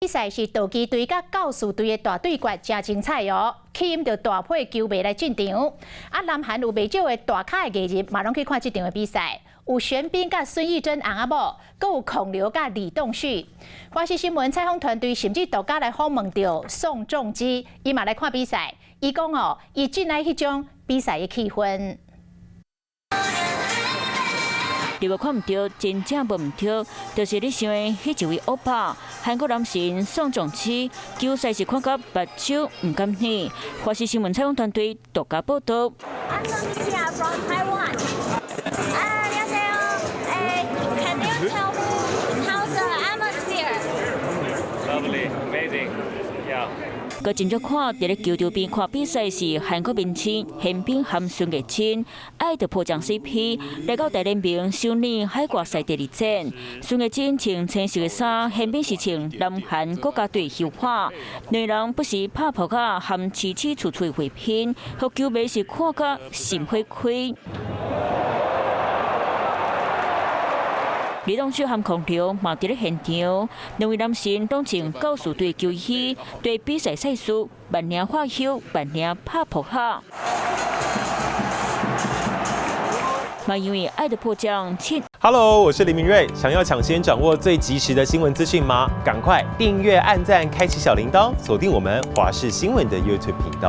賽是道奇隊佮教士隊的大對決，誠精彩哦，吸引著大批球迷來進場。啊，南韓有袂少的大咖的藝人，嘛攏去看這場的比賽。有玄彬佮孫藝珍翁仔某，閣有孔劉佮李棟旭。華視新聞採訪團隊甚至獨家來訪問著宋仲基，伊嘛來看比賽。伊講哦，伊真愛彼種比賽的氣氛。你無看毋著，真正無毋著，就是你想的彼一位歐巴，韓國男神宋仲基，球賽是看甲目睭毋敢瞇。華視新聞採訪團隊獨家報道。 I'm Sophia from Taiwan. 안녕하세요. Can you tell me how's the atmosphere? Lovely, amazing, yeah. 閣真少看，佇咧球場邊看比賽是韓國明星玄彬和孫藝珍，愛著迫降 CP 來到大聯盟首年海外賽第二戰。孫藝珍穿青色的衫，玄彬是穿南韓國家隊球衣，兩人不時拍撲仔，含起起厝厝會拼，予球迷是看甲心火開。李棟旭和孔劉嘛佇咧現場，兩位男神攏穿教士隊球衣，對比賽賽事慢領喝溼，慢領拍撲仔。嘛因為愛的迫降七。 Hello，我是林明瑞，想要搶先掌握最及時的新聞資訊嗎？趕快訂閱、按讚、開啟小鈴鐺，鎖定我們華視新聞的 YouTube 頻道。